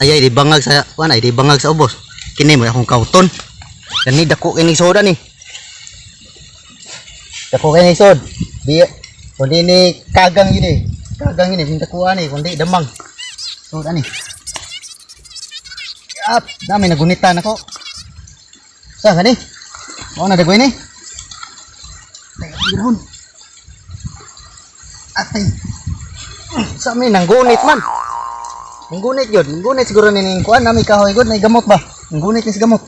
Ay, ay di bangag sa kuan, ay di bangag sa ubos. Kini mo akong kauton. Kani dako kini soda ni. Dako kini sod. Di kundi ni kagang yun eh. Kagang yun eh, sing dakuan eh, kundi damang. Soda ni. Yap, dami nagunitan ako. Sa kani? Mao na dagoy ni. Teka, tigilhon. Atay. Sa amin, nanggunit man. Nanggunit yun. Nanggunit siguro ni ning kuan nami kahoy gud nay gamot ba. Nanggunit ni sa gamot.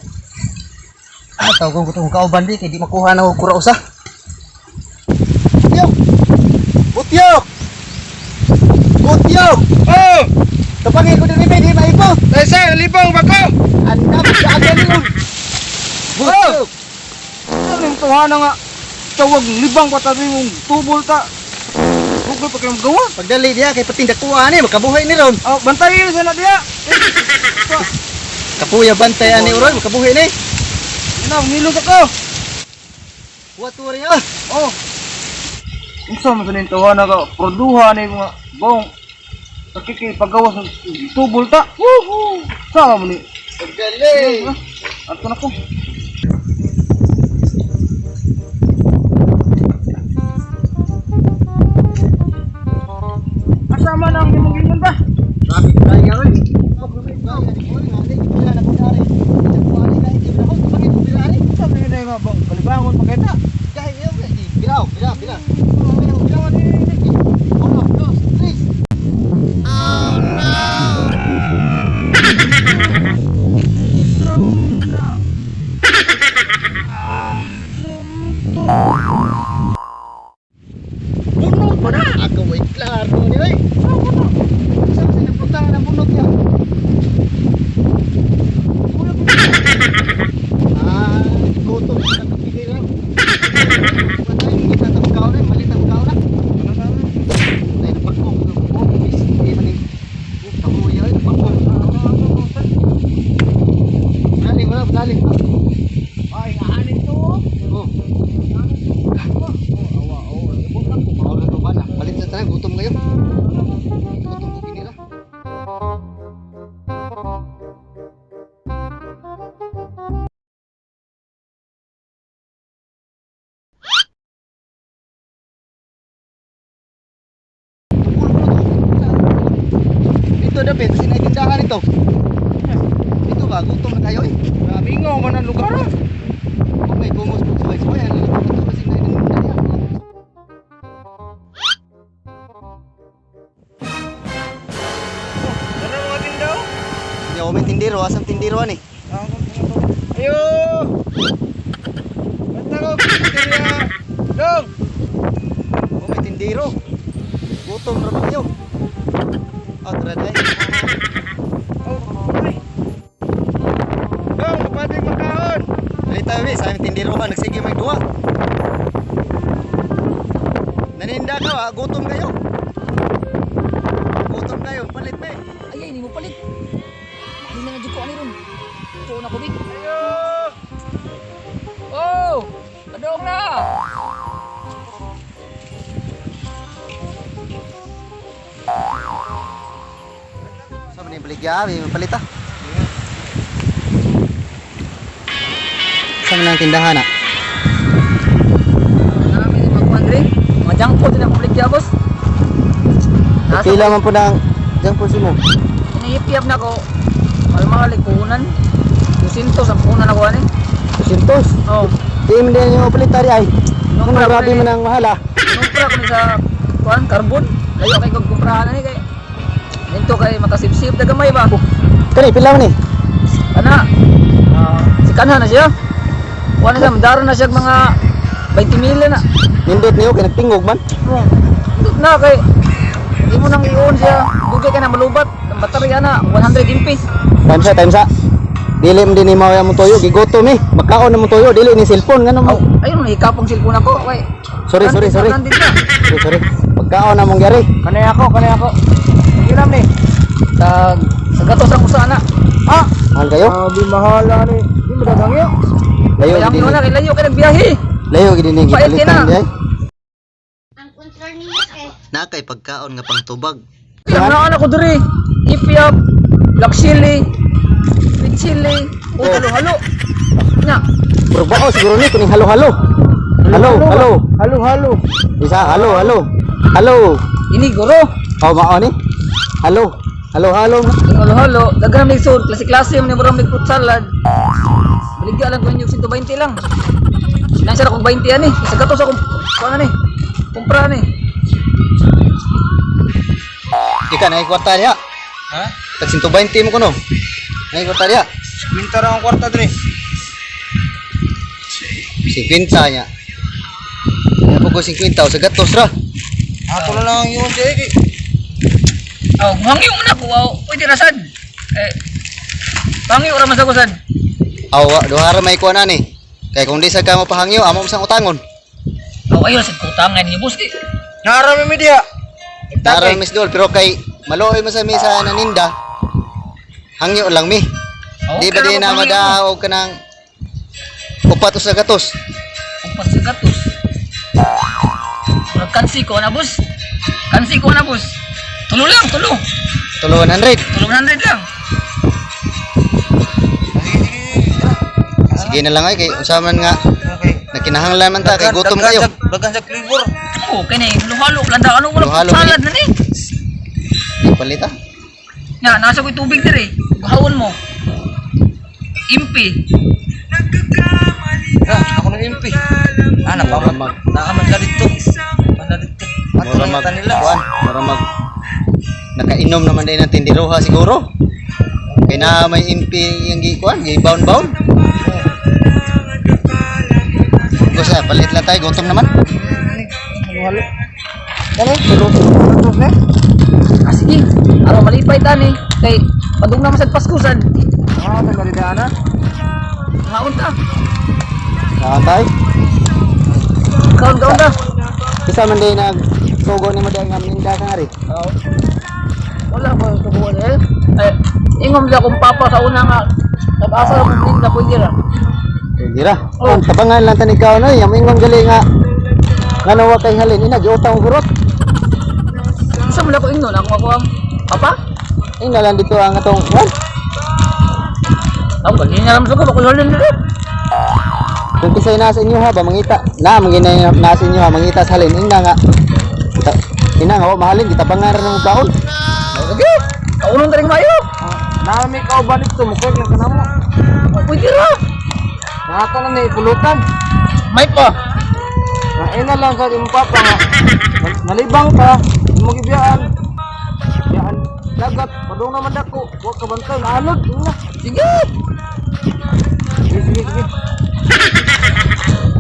Ah, tawag ko itong kauban di kay di makuha na og kura usa. Butyok! Butyok! Butyok! Oh! Tapangin ko din di maipo. Ay sir, libang ba ko? Andam sa agad yun. Butyok! Ano yung tuha na nga? Tawag libang pa tabi mong tubol ta. Google pa kayong gawa. Pagdali diya kay pating dakuha ni makabuhay ni ron. Oh, bantay yun sa na diya. Kapuya bantay ani uroy makabuhay ni. Ano, ngilog ako. Buhat uri ah. Oh. Unsa man sa ning tuha na ka? Produha ni mga bong. Sakiki pagawas ng tubol ta. Woohoo! Sama mo ni. Pagdali. Ato na ko. Kasama na ang imong ingon ba? Grabe kaya oy. Sabi na yung mga bang kalibangon pa kita. Biraw, biraw, biraw. Biraw, biraw. Uno, dos, tres. Bunot pa na! Ako ay klaro ni oy. Sa sinaputan na bunot niya. Ah, gutom sa kapigil lang. Patay, kita sa pagkaon na, malit ang pagkaon na. Ay, napagkong, napagkong, hindi man eh. Kabuya, napagkong. Dali, wala, dali. Ay, aanin to. Oh. Oh, awa, oh. Maura to ba na? Palit sa tayo, gutom kayo. Gutom ko kinira. Dito dapat kasi naitindahan ito. Dito ba gutom na kayo eh. Mingaw man ang lugar ah. Kung may gumos po sa suway, ano ito kasi naitindahan. Ano mga tindaw? Hindi ako may tindero, asang tindero ani? Ayo! Basta ko, kaya. Dong! Oh, may tindero. Gutom ra ba kayo? Oh, tara dai. Oh, ay. Dong, kapatid magkaon! Dali tayo, be. Sa aming tindero ba nagsige may duwa. Naninda ka, ah. Gutom kayo. Gutom kayo, palit be. Ay, ay, hindi mo palit. Hindi na nga dyan ko, ano ron? Tuon ako, Big. Ayo! Oh! Kadong na! Sa man yung baligya, may palit ah. Sa man ang tindahan ah. Namin yung magkuhan rin. Mga junk food na public kaya, boss. Nasa Pila man po ng junk food mo. Iniipiyap na ko. Mahal-mahal, eh, puhunan. 200 ang puhunan ako, ano eh. 200. Oh. Di mo din yung palit ari ay. Nung Kung pra grabe ko man ang mahal ah. Nung ko ni sa kuhan, carbon. Layo kay kog kumprahan ani kay. Dito kay makasipsip na gamay ba? Kani pila man eh. Ana. Ah, si kanha na siya. Kuha na siya, madaro na siya mga 20 mil na. Nindot niyo kay nagtingog man. Oh, Dut na kay di mo nang i-on siya. Dugay ka na malubat. Ang baterya na 100 MP. Time sa, time sa. Dili man din ni mao ang toyo, gigotom eh. Makaon na mo toyo, dili ni cellphone ngano mo. Oh, ayun hikapong cellphone ako. Kay Sorry, sorry, sorry. Nandit na. Sorry, sorry. Pagkaon na mong gyari. Kanay ako, kanay ako. Gilam ni. Sa sa gatos ang usa na. Ah! Mahal kayo? Grabe mahal ani. Di mo dadangyo. Layo Kaya gid mo ni. na kay layo kay nagbiyahe. Layo gid ni Pait gipalitan na. di ay. Ang control niyo eh. Na kay pagkaon nga pangtubag. Kaya na ako diri. Ipyap. Black chili, sweet chili, o Oh. halo-halo. Nya, Pero bao siguro ni kuning halo-halo. Halo, halo. Halo, halo. Isa, halo, halo. Halo. ini guro. Oh, mao ni. Halo. Halo, halo. Yung halo-halo, daghan may sud, klase-klase man ni murang may fruit salad. Baligya lang ko inyo 120 lang. Sinansa ra kog 20 ani, sa gatos akong kuan ani. Kumpra ani. Ika na kwarta diha. Ha? Tag 120 mo kuno. Nay kwarta diha. Minta ra ang kwarta dre. 50 niya. Ano ko 50 o sa gatos ra. Ato na lang ang iyon siya eh. Aw, hangyo na ko, aw, pwede ra sad. Eh, pangyo ra man sa ko sad. Aw, duha ra may kuan ani. Kay kung di sa ka mapahangyo, amo mo sang utangon. Aw, ayo ra sad kutangan ninyo boss kay. Naarami mi diha. Tara Miss Dol, pero kay maluoy man sa mi sa naninda. Hangyo lang mi. Aw, Di ba okay di ra na ko pangyo. madaog ka ng upat o sa gatos? Upat sa gatos. Murag kansi ko na boss. Kansi ko na boss. Tulo lang, tulo. Tulo 100. Tulo 100 lang. Sige na lang ay kay unsa man nga Okay. nakinahanglan man ta kay gutom kayo. Dagan sa flavor. Oh, kini halo-halo landa ano wala Halo-halo, salad na ni. Palita. Nga, nasa ko'y tubig dire. Gahawon mo. Impi. Ah, ako ng MP. Ah, Mura mag Naaman ka dito. Banda dito. Ato mura lang mag nila. kuan, mura mag nakainom naman din ng tindiroha siguro. Kay na may MP yung gi kuan, gi bound bound. Gusa, palit lang tayo, gutom naman. Halo. Dali, tulo. Tulo eh. Ah, sige. Araw malipay tani. Kay, padung naman sa Pasko sad. Ah, taga dana. Ngaon ta. Saan tayo? Kaon kaon ta. Isa man din nag sugo ni mo dahil nga maninda ka nga rin. Oo. Wala ko tubuan eh. Eh, ingom lang akong papa sa una nga. Nag-asa akong ninda pwede ra. Hindi ra. Oh. Ang tabangan lang tanig ka no, yung ingon gali nga nga nawa kay halin ina giutang gurot. Isa mo lang ko ingnon ako ako ang papa. Ina lang dito ang atong kuan. Ako ba niya lang sa ko bako halin dire. Kung kisay na sa inyo ha ba mangita. Na mangina na sa inyo ha mangita sa halin ina nga. Kita, ina nga wa mahalin gitabangan ra ng kaon. Sige. Kaunon ta rin mayo. Naami ka ba dito mo lang ka namo. Pwede ra. Naka na ni pulutan. May pa. Naina lang sa imong papa nga. Nalibang ka, imo gibiyaan. Biyaan dagat, padung naman dako. Wa ka bantay, naalod. Ina. Sige. Sige, sige, sige.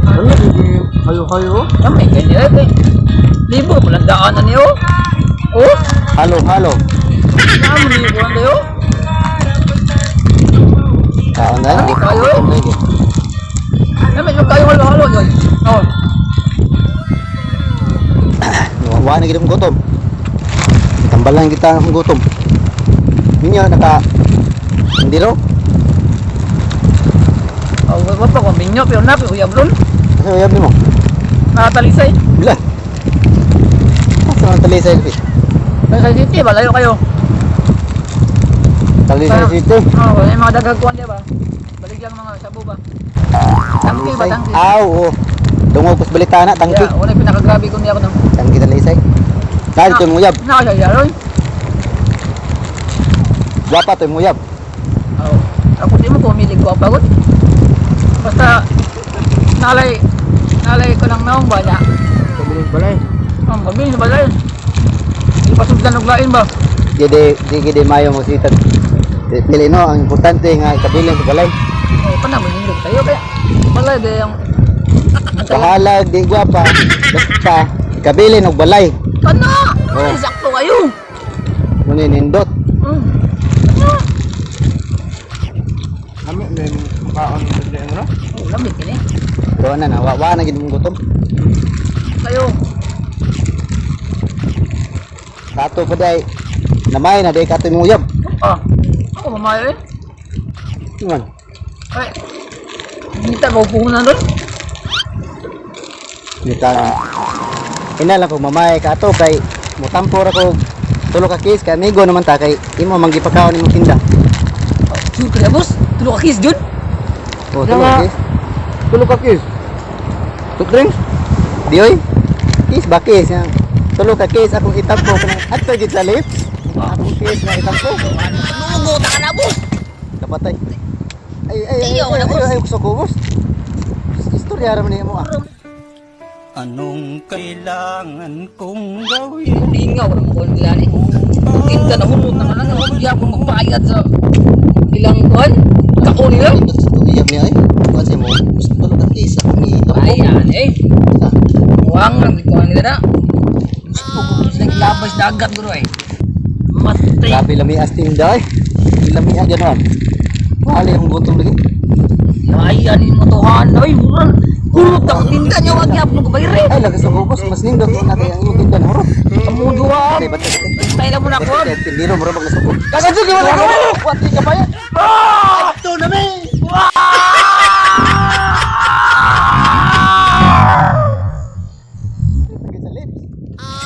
Ano, sige, hayo-hayo. Kami kay eh kay. Libo mo lang daan na niyo. Oh, Halo halo. naamo niyo kuan tayo. Kaon na. Hindi kayo. Nami yung kayo halo-halo yun. Oh. Wa na gid mo gutom. Tambalan kita ang gutom. Ninyo naka hindi ro. Oh, wa pa ko minyo pero na uyab ron. Asa uyab nimo? Nakatalisay. Bila. Asa man talisay selfie? Talisay City ba layo kayo? Talisay City. Oh, may mga daghang kuan di ba? Balik lang mga sabo ba. Tangki ba tangki? Aw, oh. Dungog kus balita na tangki. Yeah, wala pinakagrabe ko niya ako nang. Tangki talisay. Dahil ito muyab. Na siya yaron. Gwapa to muyab. Oh. Ako di mo ko milig ko pagod. Basta nalay nalay ko lang naong ba niya. Pabiling balay. Ang gabi na balay. Ipasugdan og lain ba? Gede di gede mayo mo sitag. Pili no, ang importante nga ikabiling sa balay. Oh, kana mo nindot tayo kaya balay ba yung Bahala di gwapa. Basta ikabilin og balay. Kana! Oh. Ay, sakto kayo. Muna nindot. Nami may makaon sa ano? Oh, lamig kini. Tuwa na na, wa, wa na gid mong gutom. Kayo. Kato pa day. Namay na day kato mong uyab. Ah. Ako mamayo eh. Man. Ay. Hindi ta ko puhunan ron. Nita. Ina lang kung mamay kato kay mutampo ra ko Tulo ka case kay amigo naman ta kay imo man gipakaon imong tinda. Jud kaya, boss. Tulo ka case jud. Oh, tulo ka case. Tulo ka case. Soft drinks? Di oy. Case ba case yan. Tulo ka case akong itampo kanang adto gid sa lips. Akong case nga itampo. Lugo ta ka na, boss. Kapatay. Ay ay ay. Ayaw Ay, na, ay, boss. ay, gusto ko, boss. Istorya ra man nimo ah. Anong kailangan kong gawin? Lingaw ra mo kuan nila ni. Tinda na hunot na lang ako gyapon magbayad sa ilang kuan. Kaon nila. Sa tumiyab niya ay. Kuan sa mo. Gusto tulo ka case akong itampo. Ay, yan eh. Huwag lang, kuan nila na. Gusto ko sila gilabas dagat guro eh. Matay. Grabe lami as tinda ay. Lami ah ganon. Wala akong gutom lagi. Ay, ano yung matuhan? Ay, murang. Kulot ang tinda niyo, wag yapon ko bayre. Ay lagas ako, boss. Mas nindot na kay ang imong tinda na hurot. Kamudo ah. Ay, ba't Tayo lang muna ko. Tindiro mura mag nasuko. Kasan sige wala ka. Wati ka pa yan. Ito na mi. Sakit sa lips.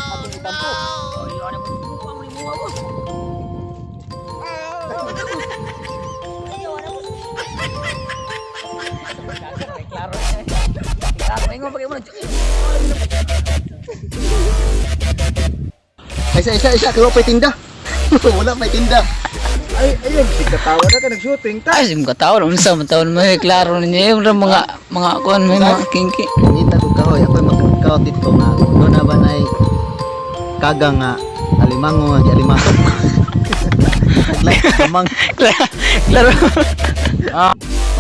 Atong itampo. Ay, ano ba? Ano mo, boss? Klaro. Klaro, ingon pa kayo muna. Ay, isa, isa, isa. Kaya pa tinda. Wala pa tinda. Ay, ayun, sigkatawa na ka nag-shooting ta. Ay, sim kataon, unsa man taon mo eh, klaro ninyo eh, mura mga kuan may mga kinki. Nangita ko kahoy. Ako'y magkakaot dito nga. Doon na ba na'y kaga nga alimango nga di alimasok. Like, kamang. Klaro.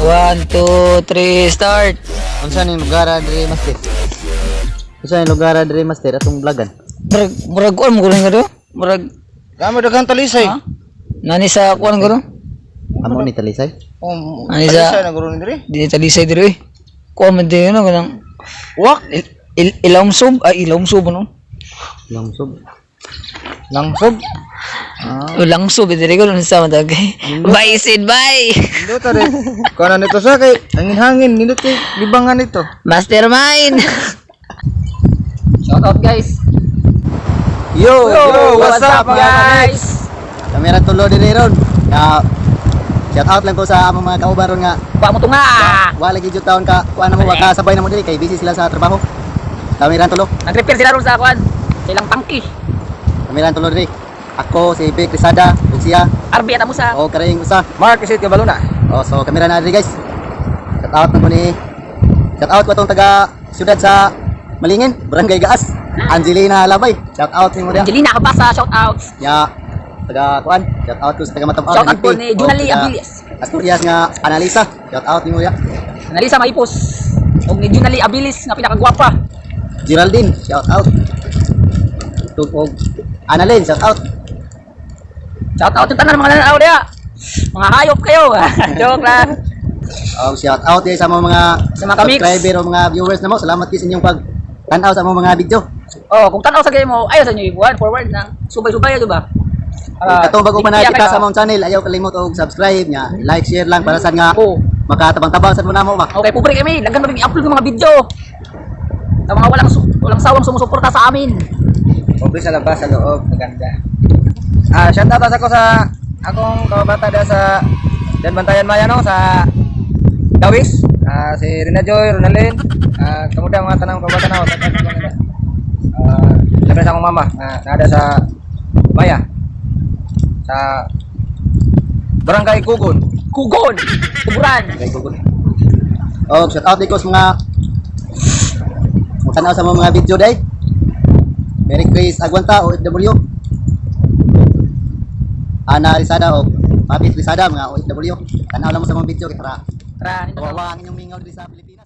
One, two, three, start. Unsa ning lugar diri, master? Unsa ning lugar diri, master, atong vlogan? Murag murag kuan mo kuno nga Murag Kamo daghang talisay. ha? Nani sa kuan guro? Amo ni Talisay? Um, Ano sa- talisay na guro ni diri. Di talisay diri eh. Kuan man din ano kanang Wak, il, ilawm sub ay ilawm sub ano? Langsog. langsog. Ah. Langsub diri ko unsa man tagay. Bye Sid, bye. Nindot ta rin. Kuno nito sa kay hangin-hangin nindot kay libangan nito. Mastermind. Shout out, guys. Yo, Yo, what's up, guys? Kamera tulo diri ron. Ya, shout out lang ko sa among mga kauban ron nga Ba mo tunga. wala lagi jud taon ka kuan na mo waka sabay na mo diri kay busy sila sa trabaho. Kamera tulo. Nag-repair sila ron sa kuan. Sa ilang tangki. Kamera tulo diri. Ako si Vic Risada ug siya Arbi at Amusa. o karing usa. Mark isit kabalo na. Oh, so kamera na diri, guys. Shout out na mo ni Shout out ko atong taga siyudad sa Malingin, Barangay Gaas. Angelina Labay. Shout out nimo diha. Angelina Kabasa, shout outs. Ya, taga kuan. Shout out ko sa taga Matabaw. Shout out po ni Junali Abilis. Asturias nga Analisa. Shout out nimo diha. Analisa Maipos. Og ni Junali Abilis nga pinakagwapa. Geraldine, shout out. Tugog. Annalyn, shout out. Shout out yung tanan mga nananaw diha. Mga hayop kayo. Joke lang. Shout out din sa mga Sa mga kamix. subscriber o mga viewers na mo. Salamat din sa inyong pag tanaw sa mga video. Oh, kung tanaw sa game mo, ayaw sa inyo ibuan forward na subay-subay di ba? Ah, Katong bago pa na bigyan kita kayo. sa among channel, ayaw kalimot og subscribe nya, like, share lang para sa nga Oo. makatabang-tabang sa mo namo ba. Okay, pobre kami. Daghan kami i-upload ng mga video. Sa mga walang sawang sumusuporta sa amin. Pobre sa labas, sa loob, maganda. Ah, shout out ako sa akong kababata da sa Dan Bantayan Maya no sa Dawis. Ah, si Rina Joy, Ronalyn, ah kamuda mga tanang kababata na shout out ako nila. Ah, labi sa akong mama na naada sa Maya. Sa Barangay Kugon. Kugon, Tuburan. Okay, gugun. Oh, shout out din ko sa mga tanaw sa mga video day. Mary Grace Aguanta OFW. Ana Rizada o Mabit Rizada mga OFW. Tanaw lang mo sa mga video kay para Tara, kawawa ang inyong mingaw diri sa Pilipinas.